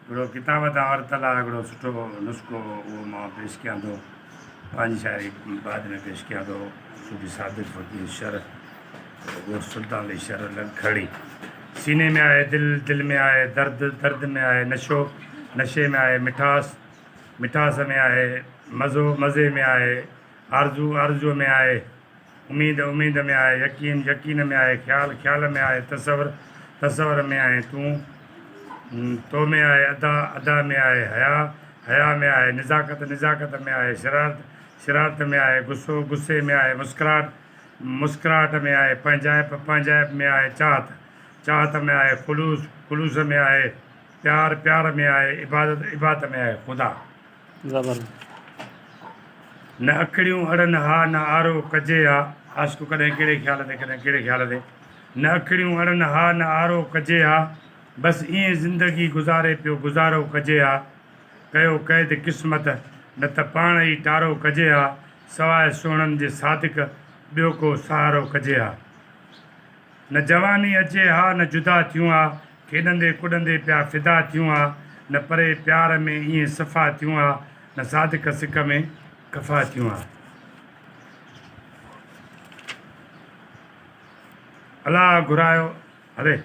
هڪڙو ڪتاب تان ورتل آهي هڪڙو سٺو نسخو اهو مان پيش ڪيان ٿو. پنهنجي شاعري بعد ۾ پيش ڪيان ٿو. صوفي صادق فقير شر ڳوٺ سلطان علي شر لڳ کڙي. سيني ۾ آهي دل، دل ۾ آهي درد، درد ۾ آهي نشو، نشي ۾ آهي مٺاس، مٺاس ۾ آهي مزو، مزي ۾ آهي آرزو، آرزوء ۾ آهي اميد، اميد ۾ آهي يقين، يقين ۾ آهي خيال، خيال ۾ آهي تصور، تصور ۾ آهين تون، تو ۾ آهي ادا، ادا ۾ آهي حيا، حيا ۾ آهي نزاڪت، نزاڪت ۾ آهي شرارت، شرارت ۾ آهي غصو، غصي ۾ آهي مسڪراهٽ، مسڪراهٽ ۾ آهي پنهنجائپ، پنهنجائپ ۾ آهي چاهت، چاهت ۾ آهي خلوص، خلوص ۾ آهي پيار، پيار ۾ آهي عبادت، عبادت ۾ آهي خدا. زبردست. نه اکڙيون اڙن ها نه آرو ڪجي ها. عاشق ڪڏهن ڪهڙي خيال تي ڪڏهن ڪهڙي خيال تي. نه اکڙيون اڙن ها نه آرو ڪجي ها. بس ائين زندگي گذاري پيو گذارو ڪجي ها. ڪيو قيد قسمت نه ته پاڻ ئي ٽارو ڪجي ها. سواء سهڻن جي صادق ٻيو ڪو سهارو ڪجي ها. نه جواني اچي ها نه جدا ٿيون ها، کيڏندي ڪڏندي پيا فدا ٿيون ها، نه پري پيار ۾ ائين صفا ٿيون ها، نه صادق سڪ ۾ خفا ٿيون ها. الله گهرايو هلي.